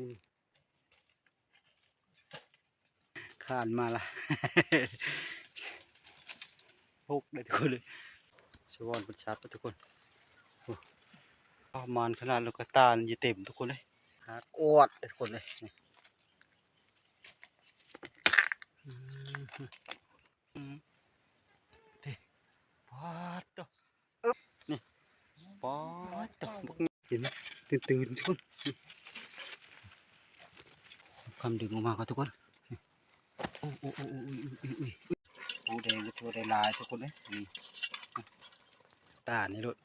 ນີ້ ຄານມາລະ ຫົກເດ້ທຸກຄົນເອີຍ ສະຫວອນເພິ່ນສັດເດ້ທຸກຄົນ ໂອ້ ປະມານຂະໜາດລູກກະຕານີ້ເຕັມທຸກຄົນເອີຍ ຫາກອວດເດ້ທຸກຄົນເອີຍ ນີ້ ອືມ ອືມ ເດ້ ປາດໂທ້ ອຶບ ນີ້ ປາດໂທ້ ບັກ ເຫັນໄໝ ຕື່ນໆ ທຸກຄົນ ນີ້ ຄຳດຶງອອກມາກ່ອນທຸກຄົນ ນີ້ ໂອ້ ໂອ້ ໂອ້ ໂອ້ ອຸ້ຍ ອຸ້ຍ ອຸ້ຍ ອູແດງກໍຖືວ່າໄດ້ຫຼາຍທຸກຄົນເອີຍ ນີ້ ຕານີ້ໂລດ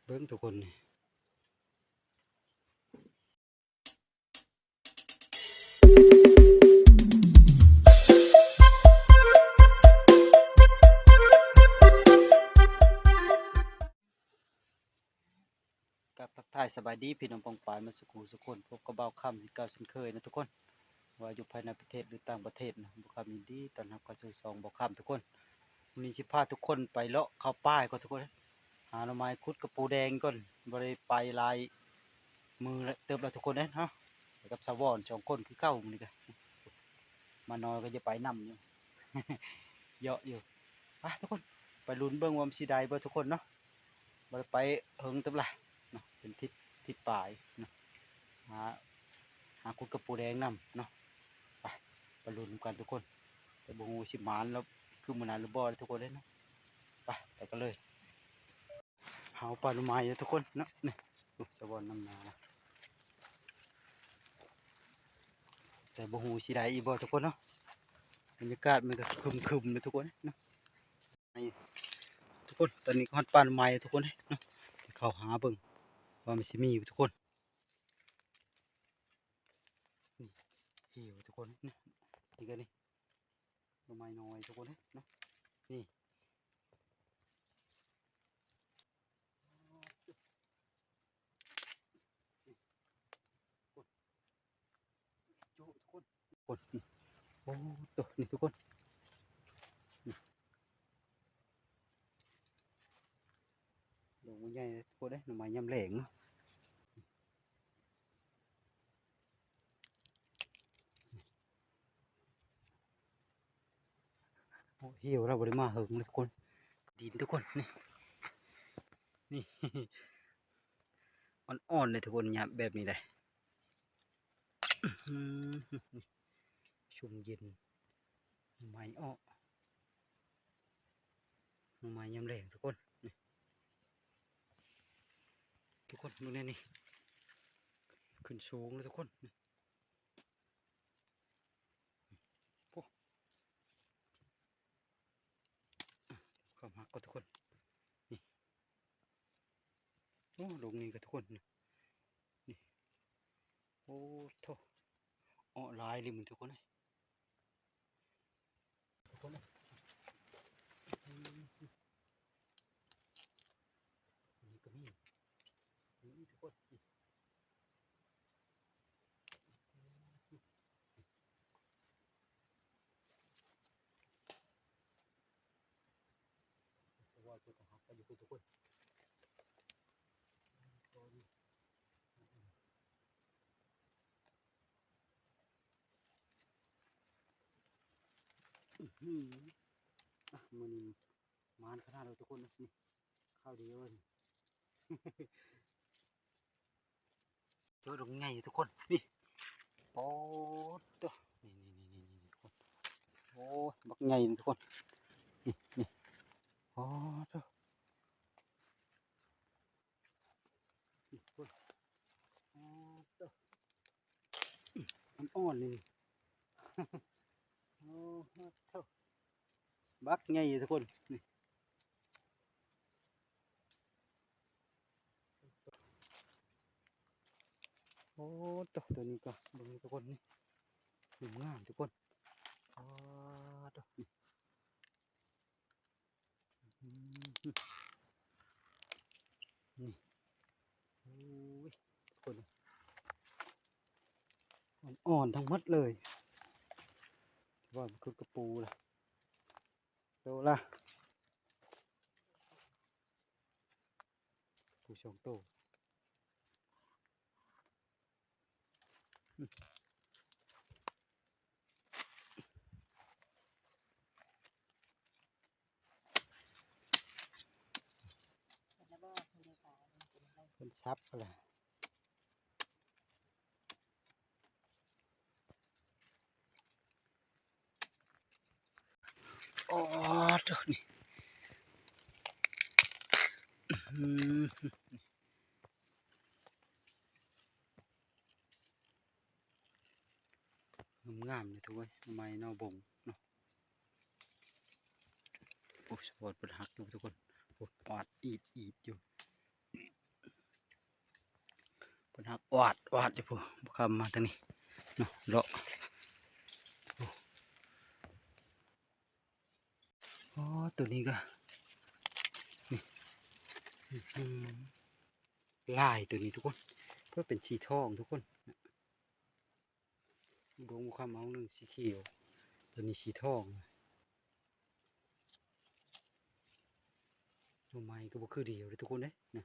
ເບິ່ງທຸກຄົນນີ້. ກາບທັກທາຍສະບາຍດີພີ່ນ້ອງປ້ອງປາຍໝົດສູ່ຄູ່ສູ່ຄົນ ພົບກັບບ່າວຄຳຄືເກົ່າເຊັ່ນເຄີຍນະທຸກຄົນ ວ່າຢູ່ພາຍໃນປະເທດ ຫຼື ຕ່າງປະເທດນະ ບ່າວຄຳຍິນດີຕ້ອນຮັບເຂົ້າສູ່ຊ່ອງບ່າວຄຳທຸກຄົນ. ມື້ນີ້ຊິພາທຸກຄົນໄປເລາະເຂົ້າປ່າກ່ອນທຸກຄົນ ຫາໜໍ່ໄມ້ຂຸດກະປູແດງກ່ອນ ບໍ່ໄດ້ໄປຫຼາຍມື້ເຕີບແລ້ວທຸກຄົນເອີຍເນາະ ໄປກັບສາວອນສອງຄົນຄືເກົ່າມື້ນີ້ກະ ມານ້ອຍກໍຈະໄປນຳຢູ່ ເຍາະຢູ່ ໄປທຸກຄົນ ໄປລຸ້ນເບິ່ງວ່າມັນຊິໄດ້ບໍ່ທຸກຄົນເນາະ ບໍ່ໄດ້ໄປເຫິງເຕີບລະເນາະ ເປັນທິດ ທິດປາຍເນາະ ຫາ ຫາຂຸດກະປູແດງນຳເນາະ ໄປ ໄປລຸ້ນນຳກັນທຸກຄົນ ແຕ່ບໍ່ຮູ້ຊິໝານແລ້ວຄືມື້ນັ້ນຫຼືບໍ່ທຸກຄົນເອີຍເນາະ ໄປ ໄປກັນເລີຍ ຫາປ່າໜໍ່ໄມ້ເດີທຸກຄົນເນາະ ນີ້ ໂອ້ ສະຫວອນນຳໜ້າ ແຕ່ບໍ່ຮູ້ຊິໄດ້ອີກບໍ່ທຸກຄົນເນາະ ບັນຍາກາດມັນກໍຄຶມໆເດີທຸກຄົນເນາະ ນີ້ ທຸກຄົນ ຕອນນີ້ກໍຮອດປ່າໜໍ່ໄມ້ທຸກຄົນເນາະ ເຂົ້າຫາເບິ່ງວ່າມັນຊິມີບໍ່ທຸກຄົນ ນີ້ ເຫັນບໍ່ທຸກຄົນ ນີ້ ນີ້ກໍນີ້ ໜໍ່ໄມ້ນ້ອຍທຸກຄົນເນາະ ນີ້ ນີ້ ໂອ້ ທຸກຄົນ ໂອ້ ໂຕ ນີ້ທຸກຄົນ ນີ້ ດອກໃຫຍ່ທຸກຄົນເອີຍ ໜໍ່ໄມ້ຍາມແລງເນາະ ໂອ້ ຫິວແລ້ວ ບໍ່ໄດ້ມາເຫິງເລີຍທຸກຄົນ ດິນທຸກຄົນ ນີ້ ນີ້ ອ່ອນໆເດ້ທຸກຄົນ ຍາມແບບນີ້ເດ້ ອືມ ຊຸ່ມເຢັນ ໜໍ່ໄມ້ເອາະ ໜໍ່ໄມ້ຍາມແລງທຸກຄົນ ນີ້ ທຸກຄົນເບິ່ງແດ່ນີ້ ຂຶ້ນສູງເລີຍທຸກຄົນ ນີ້ ໂອ້ ຄຳຫັກກ່ອນທຸກຄົນ ນີ້ ໂອ້ ລົງນີ້ກໍທຸກຄົນ ນີ້ ໂອ້ໂທ້ ເອາະຫຼາຍເລີຍມື້ນີ້ທຸກຄົນເອີຍ ທຸກຄົນເອີຍ ນີ້ກໍມີ ນີ້ທຸກຄົນ ນີ້ ສະຫວອນເພິ່ນກໍຫັກໄປຢູ່ພຸ້ນທຸກຄົນ ອືຫື ອ່ະ ມື້ນີ້ໝານຂະໜາດເລີຍທຸກຄົນ ນີ້ ຄາວດຽວເລີຍ ເຈີດອກໃຫຍ່ທຸກຄົນ ນີ້ ໂອ້ໂຕ ນີ້ໆໆໆ ທຸກຄົນ ໂອ້ ບັກໃຫຍ່ທຸກຄົນ ນີ້ໆ ໂອ້ໂຕ ນີ້ທຸກຄົນ ໂອ້ໂຕ ອ່ອນໆ ນີ້ ໂອ້ໂຕ ບັກໃຫຍ່ທຸກຄົນ ນີ້ ໂອ້ໂຕ ໂຕນີ້ກໍເບິ່ງທຸກຄົນ ນີ້ ງາມໆ ທຸກຄົນ ອໍໂຕ ນີ້ ອືມ ນີ້ ໂອ້ຍ ທຸກຄົນ ອ່ອນໆ ທັງໝົດເລີຍ ວ່າມັນຄືກະປູລະ ໂຕລະ ປູສອງໂຕ ໂ ເພິ່ນສັບແລ້ວ. ອໍ ໂຕນີ້ ອືມ ງາມໆ ເລີຍທຸກຄົນ ໜໍ່ໄມ້ໜໍ່ບົງເນາະ. ໂອ້ ສະປອດເພິ່ນຫັກຢູ່ທຸກຄົນ ໂອ້ ອາດອີດໆ ຢູ່. ເພິ່ນຫາກອາດໆ ຢູ່ພຸ້ນ ບໍ່ຄຳມາທາງນີ້ເນາະ ເລາະ. ອໍ ໂຕນີ້ກະ ນີ້ ອືມ ຫຼາຍໂຕນີ້ທຸກຄົນ ເພິ່ນເປັນສີທອງທຸກຄົນ. ດົງບໍ່ຄຳເອົາໜຶ່ງສີຂຽວ ໂຕນີ້ສີທອງ. ໜໍ່ໄມ້ກະບໍ່ຄືດຽວເດ້ທຸກຄົນເດ້ ນະ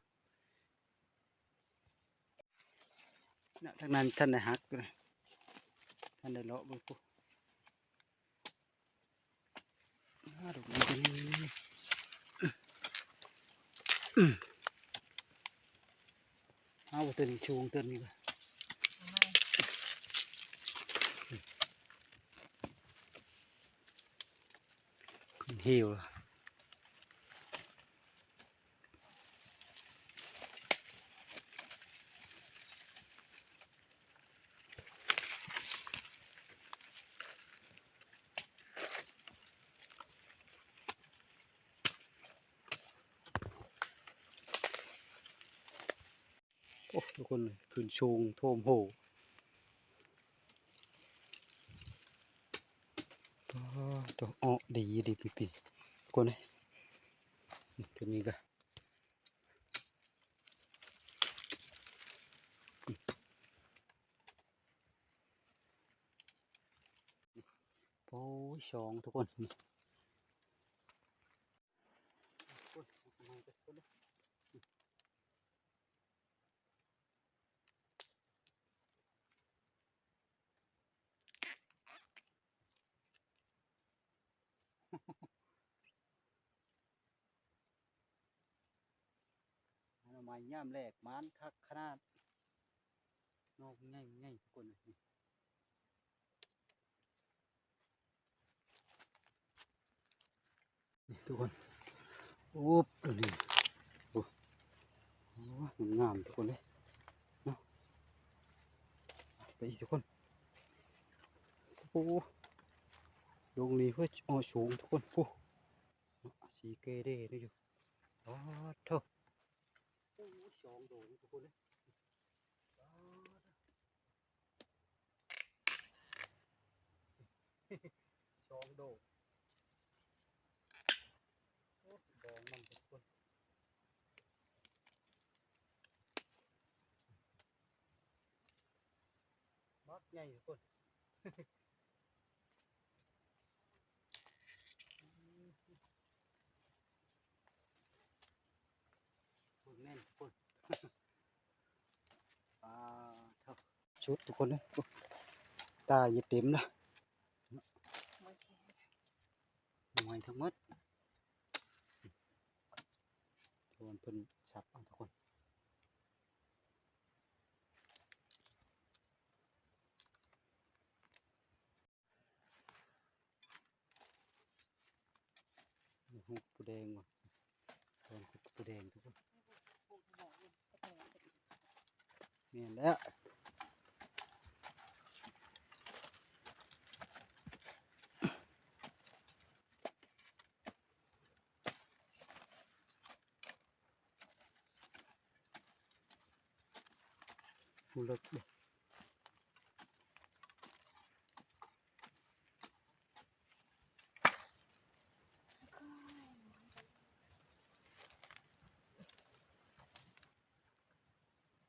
ນະ ທາງນັ້ນທັນໄດ້ຫັກຢູ່ນະ ທັນໄດ້ເລາະເບິ່ງພຸ້ນ. ອາ ດອກນີ້ກະມີ ອືມ ເອົາໂຕນີ້ຊູງ ໂຕນີ້ກະ ຂຶ້ນເຫວລະ. ໂອ້ ທຸກຄົນເອີຍ ຂຶ້ນສູງໂທມໂຮ ປາດໂທ້ ເອາະດີດີປີໆ ທຸກຄົນເອີຍ. ນີ້ ໂຕນີ້ກະ ໂອ້ຍ ສອງ ທຸກຄົນ ນີ້ ໜໍ່ໄມ້ຍາມແລກ ໝານຄັກຂະໜາດ ໜໍ່ໃຫຍ່ໆ ທຸກຄົນເອີຍ. ນີ້ທຸກຄົນ ໂອ້ ໂຕນີ້ ໂອ້ ໂອ້ ງາມໆ ທຸກຄົນເອີຍເນາະ. ໄປອີກທຸກຄົນ ໂອ້ ດົງນີ້ ເຮີ້ຍ ເອາະສູງທຸກຄົນ ໂອ້ ເນາະ ສີເກເດຢູ່ ປາດໂທ້ ໂອ້ ສອງໂດງທຸກຄົນເອີຍ ປາດ. ສອງໂດກ ໂອ້ ດອງມັນທຸກຄົນ ບັກໃຫຍ່ທຸກຄົນ ເບິ່ງແນ່ນທຸກຄົນ ປາດໂທ້ ສຸດທຸກຄົນເອີຍ ຕາຢາເຕັມລະ ໜໍ່ໄມ້ທັງໝົດ ໂດນເພິ່ນສັບເອົາທຸກຄົນ. ໂອ້ໂຫ ປູແດງວ່າ ຕອນຂຸດປູແດງທຸກຄົນ ແມ່ນແລ້ວ ຜູ້ເລິກເດ້.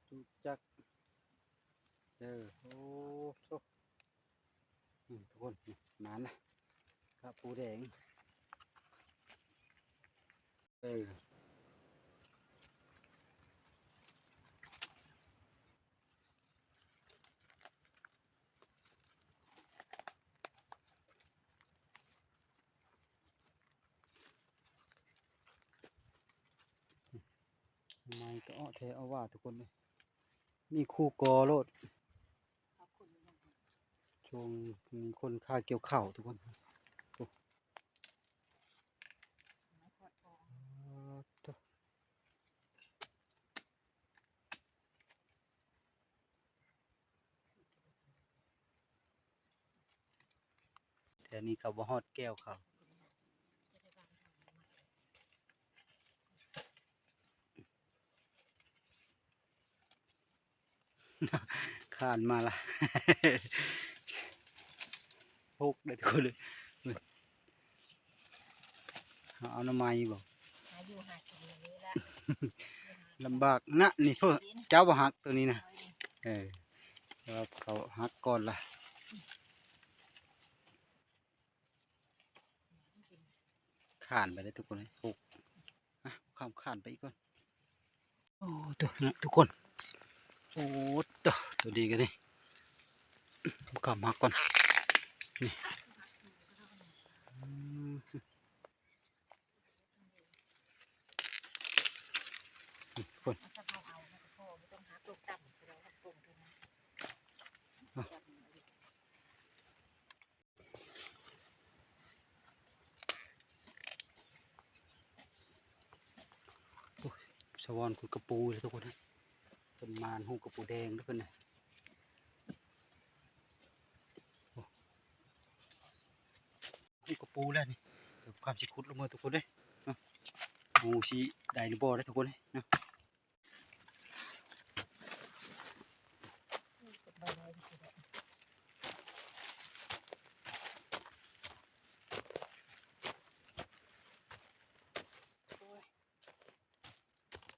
ຮູ້ຈັກເດີ ໂອ້ໂທ້ ນີ້ທຸກຄົນ ນີ້ ມານະ ກະປູແດງ ເອີ. ມີແຕ່ເອາະແທ້ເອາະວ່າທຸກຄົນເອີຍ ມີຄູ່ກໍໂລດ ຊ່ວງນີ້ຄົນຄາກ່ຽວເຂົ້າທຸກຄົນ ໂອ້ ໂອ້ໂຕ. ແຖວນີ້ເຂົາບໍ່ຮອດແກ້ວເຂົາ ຄານມາລະ ຫົກເດີ້ທຸກຄົນເອີຍ. ເຮົາເອົາໜໍ່ໄມ້ບໍ່ ຫາຢູ່ຫາກິນແບບນີ້ລະ ລຳບາກນະນີ້ ເພິ່ນເຈົ້າບໍ່ຫັກໂຕນີ້ນະ ເອີ ແຕ່ວ່າເຂົາຫັກກ່ອນລະ ຄານໄປເດີ້ທຸກຄົນເອີຍ ໂອ້ ອ່ະ ຂ້າມຄານໄປອີກກ່ອນ. ໂອ້ ໂຕ ທຸກຄົນ ໂອ້ ໂຕ ໂຕນີ້ກໍນີ້ ຂ້າມຫັກກ່ອນ ນີ້ ອືມ ນີ້ ທຸກຄົນ ໂອ້ຍ ສະຫວອນຂຸດກະປູເລີຍທຸກຄົນເອີຍ ເພິ່ນມາຫູກະປູແດງເດີ້ເພິ່ນນະ ຫູກະປູແລ້ວນີ້ ຄຳຊິຂຸດລົງເບິ່ງທຸກຄົນເອີຍ ເນາະ ຫູຊິໄດ້ຫຼືບໍ່ເດີ້ທຸກຄົນເອີຍເນາະ.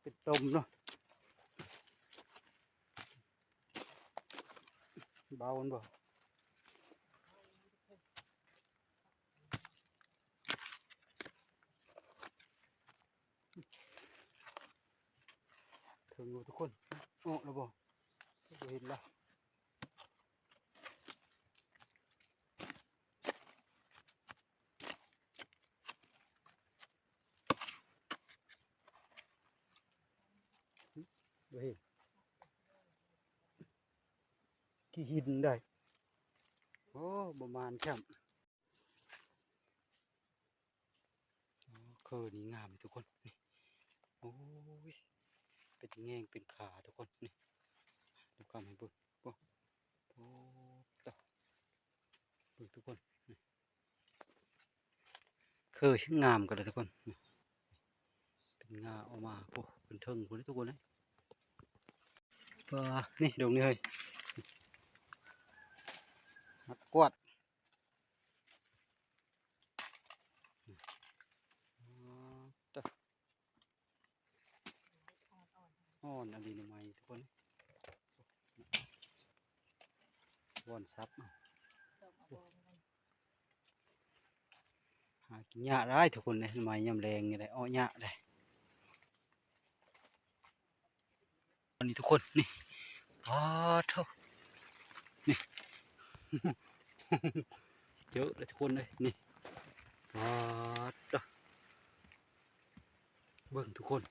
ເປັນຕົມເນາະ ເບົາມັນບໍ່ ເຖິງຢູ່ທຸກຄົນ ອອກແລ້ວບໍ່ ບໍ່ເຫັນລະ ບໍ່ເຫັນ ຂີ້ຫີນໄດ໋ ໂອ້ ບໍ່ມານຊ້ຳ. ອໍ ເຄີນີ້ງາມເດ້ທຸກຄົນ ນີ້ ໂອ້ຍ ເປັນແງ່ງເປັນຂາທຸກຄົນ ນີ້ ເດີ ຄຳໃຫ້ເບິ່ງ ໂອ້ ໂອ້ ຕະ ເບິ່ງທຸກຄົນ ນີ້ ເຄີງາມກັນເລີຍທຸກຄົນ ນີ້ ເປັນງ່າອອກມາ ໂອ້ ຂຶ້ນເທິງພຸ້ນເດ້ທຸກຄົນເອີຍ ປາ ນີ້ ດົງນີ້ເຮີ້ຍ ຮັກກວາດ ອໍ ຕະ ອ່ອນອີ່ຫຼີໜໍ່ໄມ້ທຸກຄົນ ບ່ອນສັບ ຫາກິນຍາກຫຼາຍທຸກຄົນເອີຍ ໜໍ່ໄມ້ຍາມແລງນີ້ແຫຼະ ເອາະຍາກເດ້. ອັນນີ້ທຸກຄົນ ນີ້ ປາດໂທ້ ນີ້ ເຈີແລ້ວທຸກຄົນເອີຍ ນີ້ ປາດໂທ້ ເບິ່ງທຸກຄົນ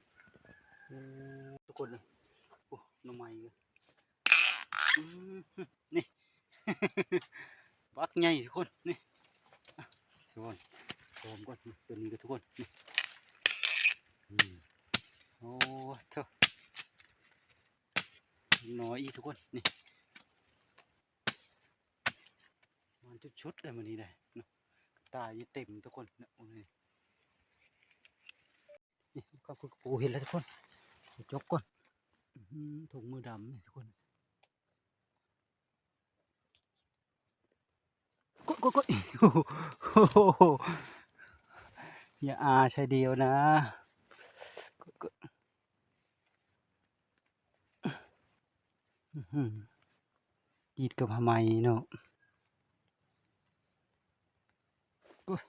ໂອ້ ທຸກຄົນເອີຍ ໂອ້ ໜໍ່ໄມ້ເອີຍ ອືມ ນີ້ ບັກໃຫຍ່ທຸກຄົນ ນີ້ ທຸກຄົນ ຊອມກ່ອນ ໂຕນີ້ກໍທຸກຄົນ ນີ້ ອືມ ໂອ້ ໂທ້ເນາະ ອີກທຸກຄົນ ນີ້ ມັນຈຸດສຸດເລີຍມື້ນີ້ໄດ໋ເນາະ ກະຕ່າຍເຕັມທຸກຄົນເນາະ ໂອ້ຍ ນີ້ ເຂົາຂຸດກະປູເຫັນແລ້ວທຸກຄົນ ໄປຈົກກ່ອນ ອືມ ຖົງມືດຳນີ້ທຸກຄົນ ກົດໆໆ ໂອ້ໂຫ ຢ່າອາໃສ່ດຽວນະ ກົດໆ ອືຫື ຕິດກັບຜ້າໄໝເນາະ ໂອ້ຍ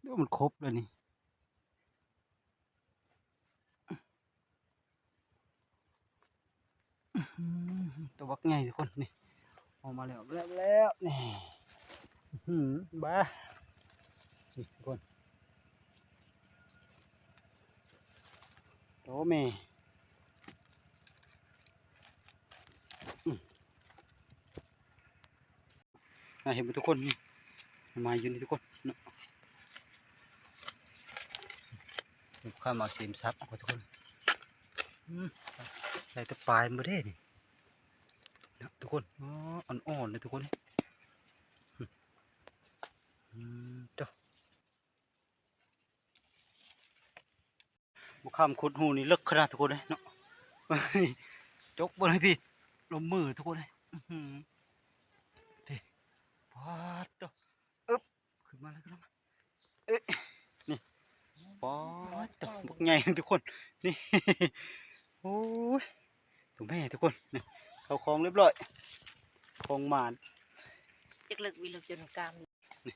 ໂອ້ ມັນຄົບແລ້ວນີ້ ອືຫື ຕົວບັກໃຫຍ່ທຸກຄົນ ນີ້ ອອກມາແລ້ວ ແລ້ວໆ ນີ້ ອືຫື ບາ ນີ້ທຸກຄົນ ໂອ້ແມ່ ອືມ ອ່າ ເຫັນບໍ່ທຸກຄົນ? ນີ້ ໃໝ່ຢູ່ນີ້ທຸກຄົນເນາະ. ຂ້າມາເສມສັບເອົາທຸກຄົນ. ອືມ ໄດ້ແຕ່ປາຍມັນເດ້ນີ້ເນາະທຸກຄົນ. ອໍ ອ່ອນໆເລີຍທຸກຄົນ. ອືມ ເຈົ້າ ບໍ່ຄຳຂຸດຮູນີ້ເລິກຂະໜາດທຸກຄົນເອີຍເນາະ. ຈົກເບິ່ງໃຫ້ພີ່ ລົມມືທຸກຄົນເອີຍ. ອື ພີ່ ປາດໂທ້ ອຶບ ຂຶ້ນມາເລີຍ ຂຶ້ນມາ ເອີຍ ນີ້ ປາດໂທ້ ບັກໃຫຍ່ທຸກຄົນ. ນີ້ ໂອ້ຍ ຕົວແມ່ທຸກຄົນ. ນີ້ ເຂົ້າຄອງຮຽບຮ້ອຍ ຄອງໝານ ຈັກເລິກບໍ່ເລິກ ຈົນກາມ. ນີ້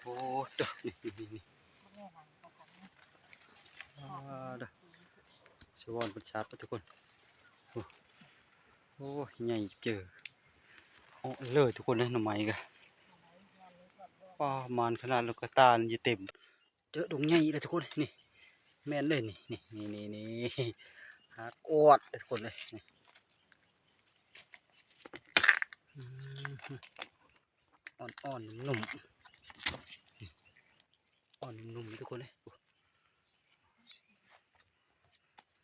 ໂອ້ໂຕ ນີ້ ນີ້ ນີ້ ນີ້ ອ່າ ເດີ ສະຫວອນເພິ່ນສັບທຸກຄົນ. ໂອ້ ໂອ້ ໃຫຍ່ເຈີ ເອາະເລີຍທຸກຄົນເອີຍ. ໜໍ່ໄມ້ກະ ປ້າ ໝານຂະໜາດ ແລ້ວກະຕານີ້ເຕັມ. ເຈີດົງໃຫຍ່ອີກແລ້ວທຸກຄົນ. ນີ້ ແມ່ນເລີຍ ນີ້ ນີ້ ນີ້ ນີ້ ຫັກອອດເດີທຸກຄົນເອີຍ. ນີ້ ອືມ ອ່ອນໆ ນຸ້ມໆ ອ່ອນນຸ້ມໆ ທຸກຄົນເອີຍ. ໂອ້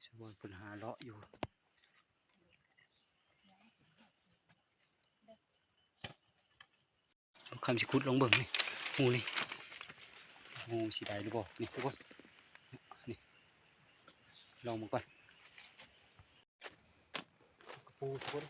ສະຫວອນເພິ່ນຫາເລາະຢູ່. ຄຳຊິຂຸດລອງເບິ່ງນີ້ ຮູນີ້ ຮູຊິໄດ້ຫຼືບໍ່ ນີ້ທຸກຄົນ. ນີ້ ລອງເບິ່ງກ່ອນ ກະປູທຸກຄົນ.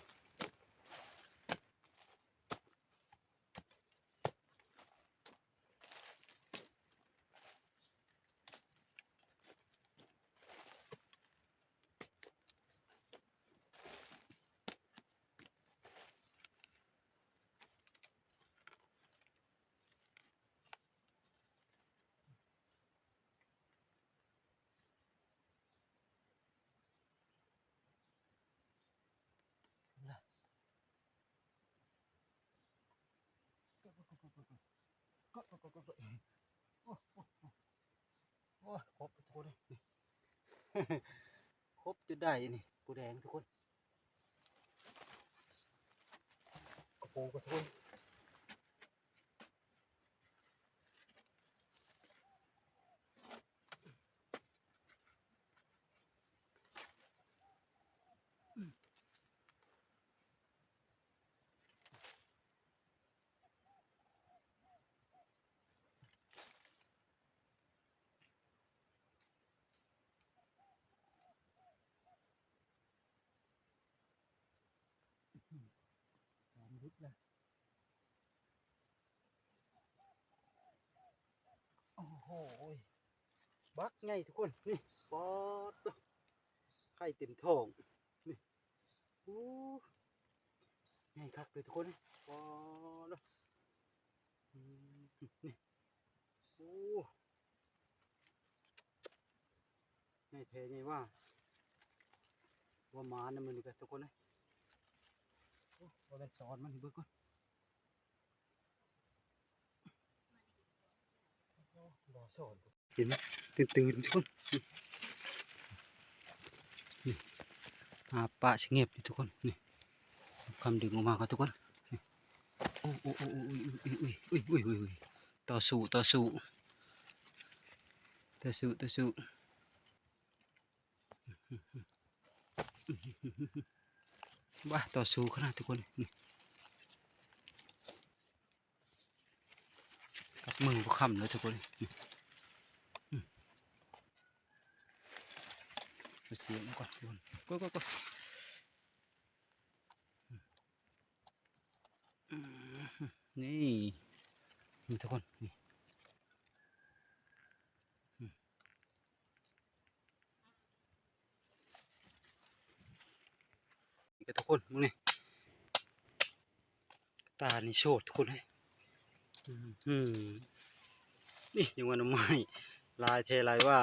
ໂອ້ ຄົບທຸກຄົນເອີຍ ຄົບຈົນໄດ້ນີ້ ປູແດງທຸກຄົນ ກະປູກະທຸນ. ໂອ້ໂຫ ບັກໃຫຍ່ທຸກຄົນ ນີ້ ປາດໂທ້ ໄຂ່ເຕັມທ້ອງ ນີ້ ໂອ້ ໃຫຍ່ຄັກເລີຍທຸກຄົນ ນີ້ ປາດໂທ້ ອືມ ນີ້ ໂອ້ ໃຫຍ່ແທ້ໃຫຍ່ວ່າ ວ່າໝານນະມື້ນີ້ກະທຸກຄົນເອີຍ. ໂອ້ ບໍ່ໄດ້ສອນມັນໃຫ້ເບິ່ງກ່ອນ ບໍ່ສອນ ເຫັນຕື່ນໆ ທຸກຄົນ ນີ້ ອາປາກສະແງບຢູ່ທຸກຄົນ ນີ້ ຄຳດຶງອອກມາກ່ອນທຸກຄົນ ນີ້ ໂອ້ ໂອ້ ໂອ້ ໂອ້ ອຸ້ຍ ອຸ້ຍ ອຸ້ຍ ອຸ້ຍ ອຸ້ຍ ອຸ້ຍ ຕໍ່ສູ້ ຕໍ່ສູ້ ຕໍ່ສູ້ ຕໍ່ສູ້ ບາດ ຕໍ່ສູ້ຂະໜາດທຸກຄົນ ນີ້ ກັບມືບໍ່ຄຳເລີຍທຸກຄົນ ນີ້ ອືມ ເອົາສຽງກ່ອນທຸກຄົນ ໂກ ໂກ ໂກ. ອືມ ນີ້ ນີ້ທຸກຄົນ ນີ້ ອືມ ນີ້ກະທຸກຄົນ ເບິ່ງນີ້ ຕານີ້ໂສດທຸກຄົນເອີຍ ອືມ ນີ້ຍັງວ່າໜໍ່ໄມ້ ຫຼາຍແທ້ຫຼາຍວ່າ.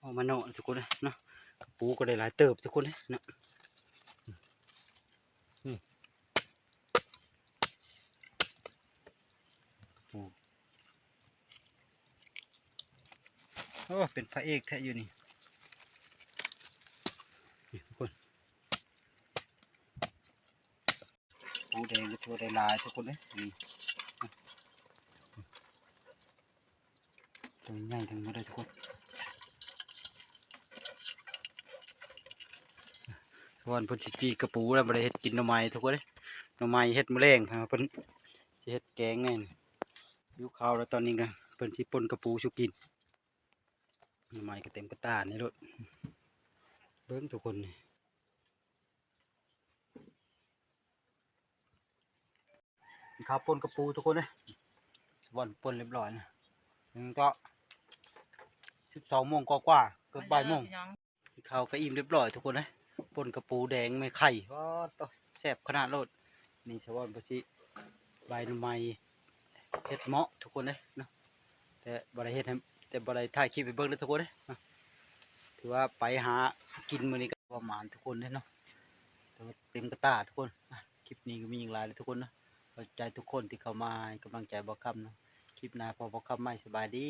ອອກມາເນາະທຸກຄົນເອີຍເນາະ ກະປູກະໄດ້ຫຼາຍເຕີບທຸກຄົນເອີຍເນາະ ນີ້ ໂອ້ ໂອ້ ເປັນພະເອກແທ້ຢູ່ນີ້ ປູແດງກໍຖືວ່າໄດ້ຫຼາຍທຸກຄົນເອີຍ ນີ້ ໂຕໃຫຍ່ທັງໝົດເລີຍທຸກຄົນ. ສະຫວັນເພິ່ນຊິປີ້ກະປູແລ້ວ ບໍ່ໄດ້ເຮັດກິນໜໍ່ໄມ້ທຸກຄົນເອີຍ ໜໍ່ໄມ້ເຮັດມື້ແລງ ເພິ່ນຊິເຮັດແກງແນ່ນີ້. ຫິວເຂົ້າແລ້ວ ຕອນນີ້ກໍເພິ່ນຊິປົ່ນກະປູສູ່ກິນ ໜໍ່ໄມ້ກໍເຕັມກະຕ່ານີ້ໂລດ ເບິ່ງທຸກຄົນນີ້. ກິນເຂົ້າປົ່ນກະປູທຸກຄົນເອີຍ ສະຫວັນປົ່ນລຽບລ້ອຍນະ ນີ້ກໍສິບສອງໂມງກວ່າໆ ເກືອບບ່າຍໂມງ. ກິນເຂົ້າກໍອີ່ມລຽບລ້ອຍທຸກຄົນເອີຍ ປົ່ນກະປູແດງແມ່ໄຂ່ ໂອ້ໂຕ ແຊບຂະໜາດໂລດ. ນີ້ສະຫວັນເພິ່ນຊິໃບໜໍ່ໄມ້ເຮັດເໝາະທຸກຄົນເອີຍເນາະ ແຕ່ບໍ່ໄດ້ເຮັດໃຫ້ ແຕ່ບໍ່ໄດ້ຖ່າຍຄລິບໃຫ້ເບິ່ງເດີທຸກຄົນເອີຍເນາະ. ຖືວ່າໄປຫາກິນມື້ນີ້ກໍປະມານທຸກຄົນເດ້ເນາະ ແຕ່ວ່າເຕັມກະຕ່າທຸກຄົນ. ອາ ຄລິບນີ້ກໍມີຫຍັງຫຼາຍເລີຍທຸກຄົນເນາະ ຂອບໃຈທຸກຄົນທີ່ເຂົ້າມາໃຫ້ກຳລັງໃຈບ່າວຄຳເນາະ. ຄລິບໜ້າພໍ້ບ່າວຄຳໃໝ່ ສະບາຍດີ.